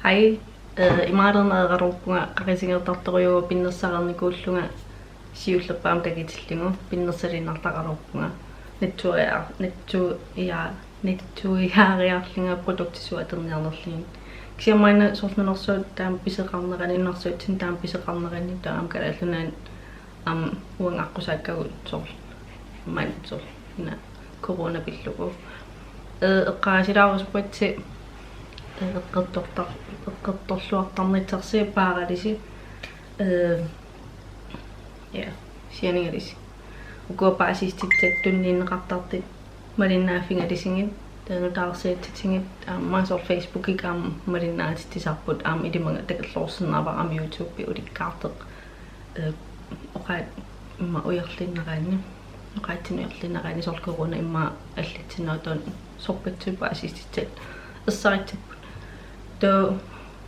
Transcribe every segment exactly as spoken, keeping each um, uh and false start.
Hej, øh, imaluunniit eqqaruuppunga qaqisigertartorujuuvoq pinnersareernikuullunga siullerpaamik takutillugu pinnersaliinnartaqaruuppunga. Natsuia-, natsuia-, natsuiaariarlunga produktit suut atorniarnerlugit. Kisianni maanna soorlu nunarsuaq taama pisoqarnerani, nunarsuatsinni taama pisoqarnerani, taava aamma Kalaallit Nunaanni aamma uanga aqqusaakkagut soorlu. Maanna soorlu. Una corona pillugu. Øh, eqqaasilaarusuppalusi, øh, eqqartortar-, eqqartorluartarnissarsi paaralisi. Øh, ja, sianigalusi. Ukua paasissutissat tunniunneqartartut malinnaaffigalusigit, taava nutaarsiassatigut, aamma soorlu Facebookikkut aamma malinnaatitsisarput, aamma ilimaga takorloorsinnaavara aamma YouTube ulikkaartoq. Øh, oqaat immaqa ujarliinnaraanni, oqaatsinut ujarliinnaraanni soorlu corona immaqa allatsinnaavoq, taava sorpassuit paasissutissat ersarissappagut. Taava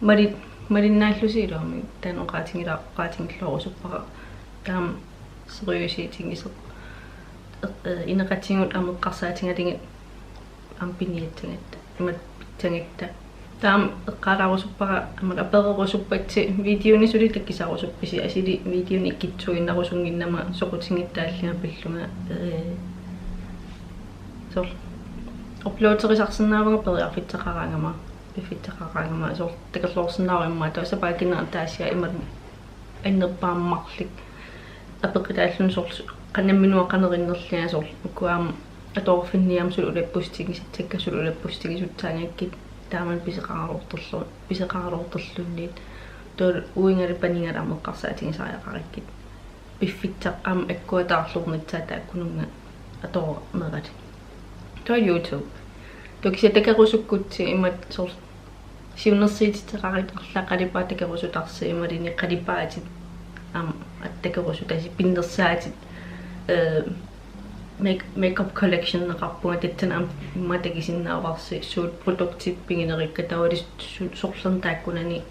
mali-, malinnaallusi iluamik, taanna oqaatigila-, oqaatigilluarusuppara. Taava seriøsitigisoq. Øh, inoqatigut aamma eqqarsaatigalugit aamma piniassagatta, imatut pissagatta. Taava eqqaalaarusuppara, aamma apererusuppassi videoni suli takusarusuppisi, asuli videoni ikittuinnarusunnginnama soqutigittaallunga pillunga, øh, soorlu uploaderisarsinnaavunga periarfissaqaraangama, piffissaqaraangama, soorlu takorloorsinnaavunga immaqa taava sapaatip akunnera ataasiarluni imatut annerpaamik marluk apeqqutaalluni soorlu qanamminua qanoq innerlunga soorlu ukua aamma atoorfinniam suli ulapputigisassakka suli ulapputigisassaangakkit taamani pisoqaraluartorlu-, pisoqaraluartorluunniit taava uingalu panigalu aamma eqqarsaatigisariaqarakkit piffissaq aamma akkuataarluarnissaa taakkununnga atoornerat. Taava YouTube. Taava kisianni takorusukkutsi imatut soorlu siunnersuutissaqarlutit arlaat qalipaat takorusutarsi imaluunniit qalipaatit aamma takorusutasi pinnersaatit, øh, make-, makeup collectioneqarpunga tassani aamma immaqa takusinnaavarsi suut produktit piginerikka taavalu su-, sorlerneq taakkunani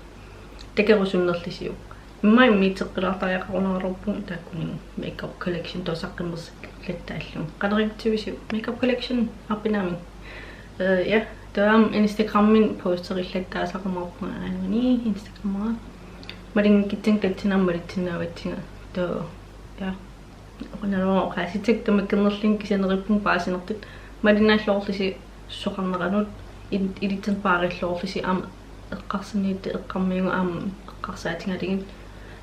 takorusunnerlisiuk. Immaqa immiusseqqilaartariaqarunaraluarpunga taakkuninnga makeup collection taava saqqummersillattaallugu. Qanoq iliorlugu makeup collection arpinnaamik. Øh, ja, taava aamma Instagramimi posterilaassaqarumaarpunga aajuna Instagramimi. Malunnikkutsigit tassani aamma malitsinnaavatsigit. Taava, ja. Oqaluunniit oqaasissakka tamakkernerlugit kisianni neriuppunga paasinertut malinnaalluarlusi soqarneranut il-, ilitserpaarilluarlusi aamma eqqarsanniittut eqqarmiugut aamma eqqarsaatigalugit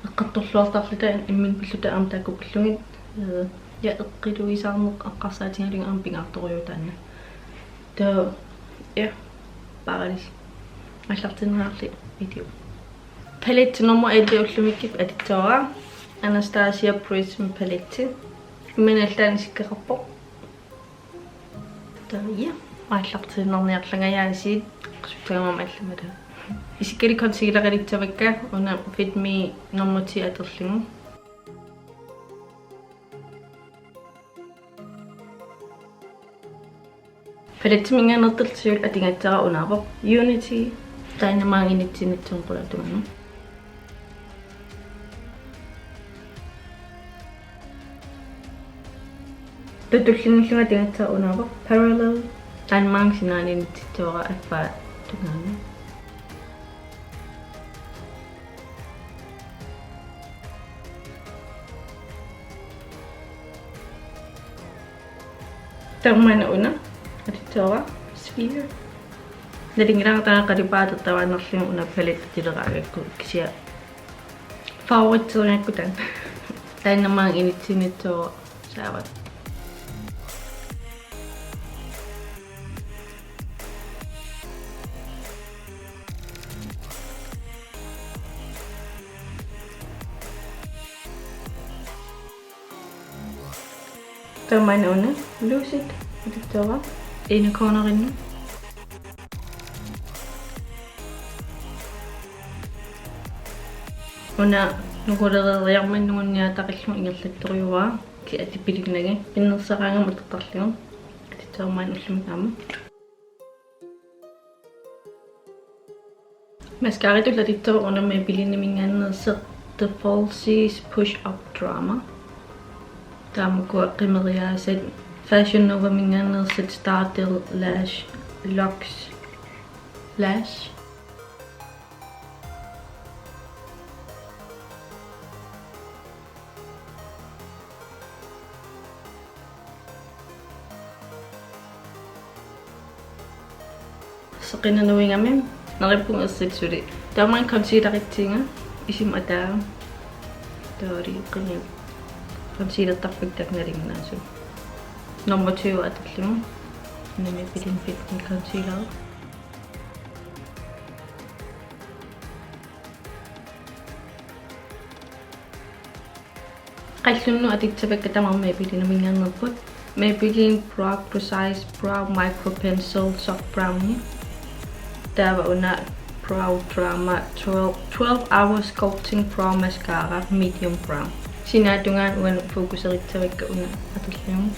eqqartorluartarluta imminut pilluta aamma taakku pillugit, øh, ja eqqiluisaarneq eqqarsaatigalugit aamma pingaartorujuuvoq taanna. Taava, ja, paaralisi. Aallartinniarli video. Palette nummer elleve ullumikkut atussavara Anastasia Prism palette. Imminut allanik isikkoqarpoq. Taava ja, aallartiinnarniarlunga aasiit qasutsagama allamata. Isikkoq concealeriliissavakka una Fit Me nummer ti atorlugu. Paletteminngaanneersoq siulleq atugassara unaavoq Unity, taanna maanga inutsinnut tunngulaatungaanut. Taava tullinngullunga atugassara unaavoq Parallel, taanna maanga sinaani inutsitsivara affaa tungaanut. Taava maanna una atussavara Sphere. Nalunngilara taanna qalipaat atortagaannarlugu una palette atulereeragakku kisianni favoritserigakku taanna. Taanna maanga inutsinnut saavat. Taava maanna una Lucid atussavara inner cornerinnut. Una nukulereeriarmat nungunniaataqillugu ingerlattorujuara, kisianni atipilinnagi pinnersaraangama atortarlugu. Atussavara maanna ullumi aamma. Mascaratut atussavara una Maybellineminngaanneersoq The Falsies Push Up Drama. Taava ukua qimeriaasat Fashion Novaminngaanneersut Stardil Lash Luxe Lash. Seqinerup nuigami neriuppunga ersitsisuli. Taava concealeritsiga isima ataa. Taava qini concealertarfik takunalinginnaasut. Nummer tyve atorlugu. Maybelline Fit Me concealer. Qallunnut atussavakka tamarmik Maybellineminngaanneerput. Maybelline Brow Precise Brow Micro Pencil Soft Brown. Taava una Brow Drama twelve, twelve Hour Sculpting Brow Mascara Medium Brown. Sinaatungaanut uani fokuserissavakka una atorlugu.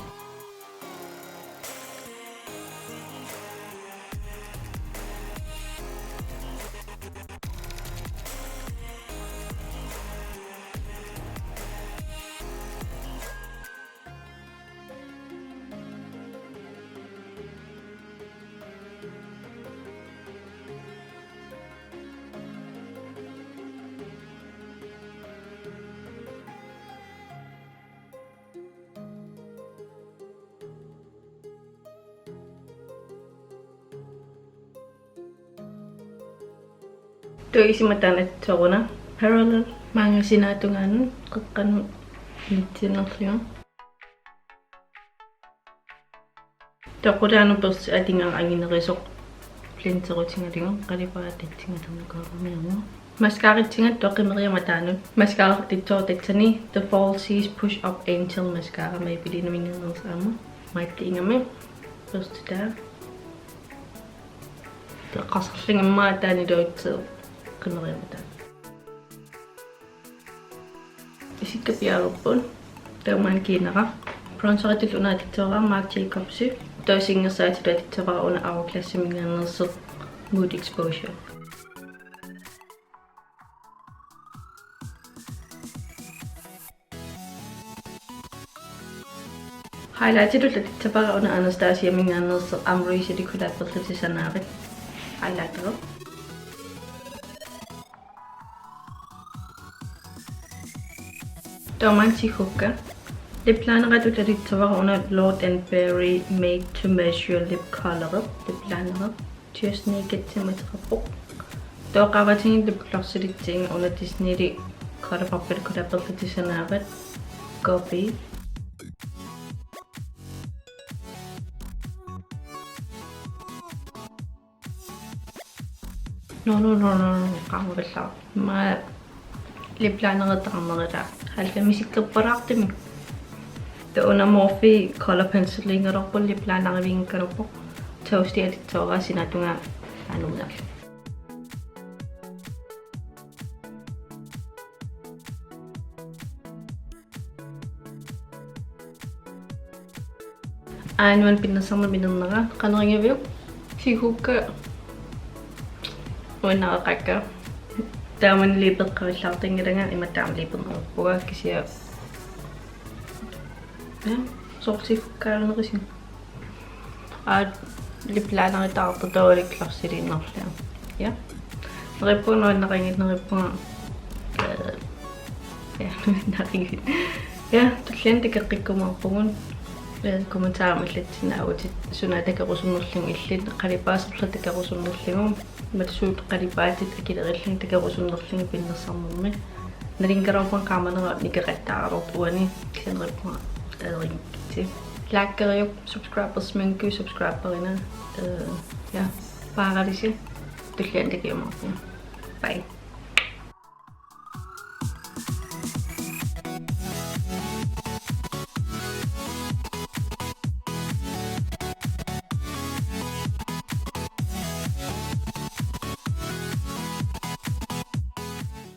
Taava isima ataa una Parallel maanga sinaatungaanut qeqqanut nitinnerliga. Taava qulaanut børsti atingara anginerusoq blenderutigalugu qalipaatit atingalernukaaramiarmu. Mascaratsiga taava qimeriama ataanut. Mascaratsiga tassani The Falsies Push Up Angel Mascara Maybellineminngaanneersoq aamma. Matte-igami. Børsti taava. Taava qasarlingimma ataani tautse qimeriama ataanut. Isikka piareerput. Taava maanga kiinara. Bronzeritut una atussavara Marc Jacobs. Taava singersaatitut atussavara una Hourglassiminngaanneersoq Mood Exposure. Highlightitut atussavara una Anastasiaminngaanneersoq Amrezy-li collaberlutik sanaarit. Highlighteri. Taava maanga siggukka. Liplineritut atussavara una Lord and Berry Made to Measure Lip Color. Liplinerit. Just Naked-imik ateqarpoq. Taava qaavatigut lipglossilitsiga una Disney-li ColourPop-ip collaberlutik sanaavat Gobi. No, no, no, no, no, qaamavallaaq. Immaqa liplineritut taqarnerata. Halvfemsikkerpalaartumik. Taava una Morphe color penciliugaluarpoq, liplinerivigigaluarpoq. Toasty atussavara sinaatungaa anumiarlu. Aajuna pinnersarnera minernera qanoq ingaviuk? Siggukka uannaqaqqakka. Taamani liipeqqavillaartinngilara, imatut aamma liiperneruppara kisianni. Ja, soorlu siggukkaarnerisigut. Aa, liplinerit taartut taavalu glossiliinnarlugit. Ja. Neriuppunga nuannaqanngilaq, neriuppunga. Øh, ja, nuannaqanngilaq. Ja, tulliani takoqqikkumaarpugut. Øh, kommentarimut allassinnaavutit suna takorusunnerlugu illit, qalipaasorlu takorusunnerlugu. Imatut suut qalipaatit akilerillugit takorusunnerlugit pinnersarnermi. Nalunngilarpara qaamanera nikeqattaarlugu uani, kisianni neriuppunga aalajangikkitsi. Likeriuk, subscribersimanngikkuit subscriberina. Øh, ja, paaralisi. Tulliani takujumaarpugut. Bye.